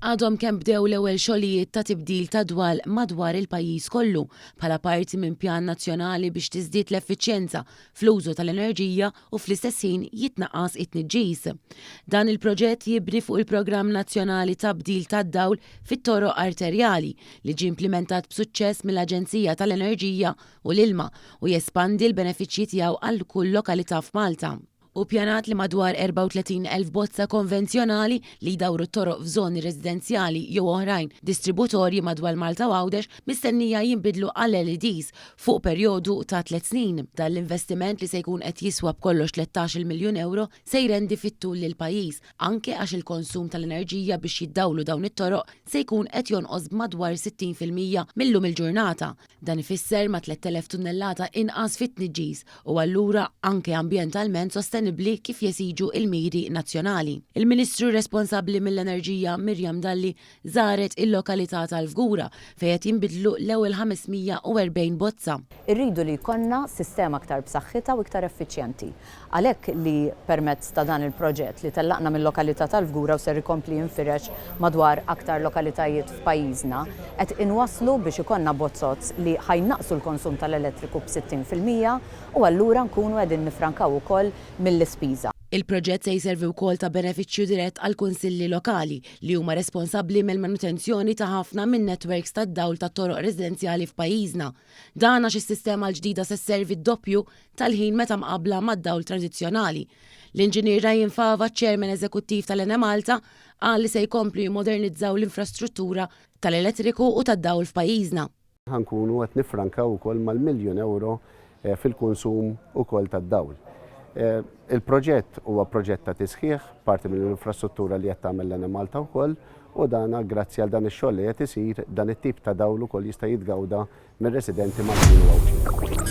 Għadhom kemm bdew l-ewwel xogħlijiet ta' tibdil ta' dwal madwar il-pajjiż kollu bħala parti minn pjan nazzjonali biex tiżdied l-effiċjenza fl-użu tal-enerġija u fl-istess ħin jitnaqqas it-tniġġis. Dan il-proġett jibni fuq il-programm nazzjonali ta' bdil tad-dawl fit-toroq arterjali li ġie implimentat b'suċċess mill-Aġenzija tal-Enerġija u l-Ilma u jespandi l-benefiċċji tiegħu għal kull lokalità f'Malta. Hu ppjanat li madwar 34,000 bozza konvenzjonali li jdawru t-toroq f'żoni residenzjali jew oħrajn distributorji madwar Malta u Għawdex mistennija jinbidlu għal LEDs fuq perjodu ta' tliet snin. Dan l-investiment li se jkun qed jiswa b'kollox 13-il miljun ewro se jrendi fit-tul lill-pajjiż anke għax il-konsum tal-enerġija biex jiddawlu dawn it-toroq se jkun qed jonqos b'madwar 60% mil-lum il-ġurnata. Dan ifisser ma' 3,000 tunnellata inqas fit-tniġġis u allura anke ambjentalment sostenibbli kif jesiġu l-miri nazzjonali. Il-Ministru responsabbli mill-Enerġija Miriam Dalli żaret il-lokalità tal-Fgura fejn qed jinbidlu l-ewwel 540 bozza. Irridu li jkollna sistema aktar b'saħħitha u iktar effiċjenti. Għalhekk li permezz ta' dan il-proġett li tellaqna mil-lokalità tal-Fgura u ser ikompli jinfirex madwar aktar lokalitajiet f'pajjiżna, qed inwasslu biex ikollna bozzoz li ħa jnaqqsu l-konsum tal-elettriku b'60% u allura nkunu qegħdin niffrankaw ukoll mill-ispiża. Il-proġett se jservi wkoll ta' benefiċċju dirett għall-kunsilli lokali li huma responsabbli mill-manutenzjoni ta' ħafna min-netwerks tad-dawl tat-toroq residenzjali f'pajjiżna. Dan għax is-sistema l-ġdida se sservi d-doppju tal-ħin meta mqabbla mad-dawl tradizzjonali. L-Inġinier Ryan Fava, Chairman Eżekuttiv tal-Enemalta, qal li se jkomplu jimmodernizzaw l-infrastruttura tal-elettriku u tad-dawl f'pajjiżna. Ħa nkunu qed niffrankaw ukoll mal-miljun ewro fil-konsum ukoll tad-dawl. Il-proġett huwa proġett ta' tisħiħ, parti mill-infrastruttura li qed tagħmel l-Enemalta wkoll u dan grazzi għal dan ix-xogħol li qed isir, dan it-tip ta' dawl ukoll jista' jitgawda mir-residenti Maltin u Għawdxin.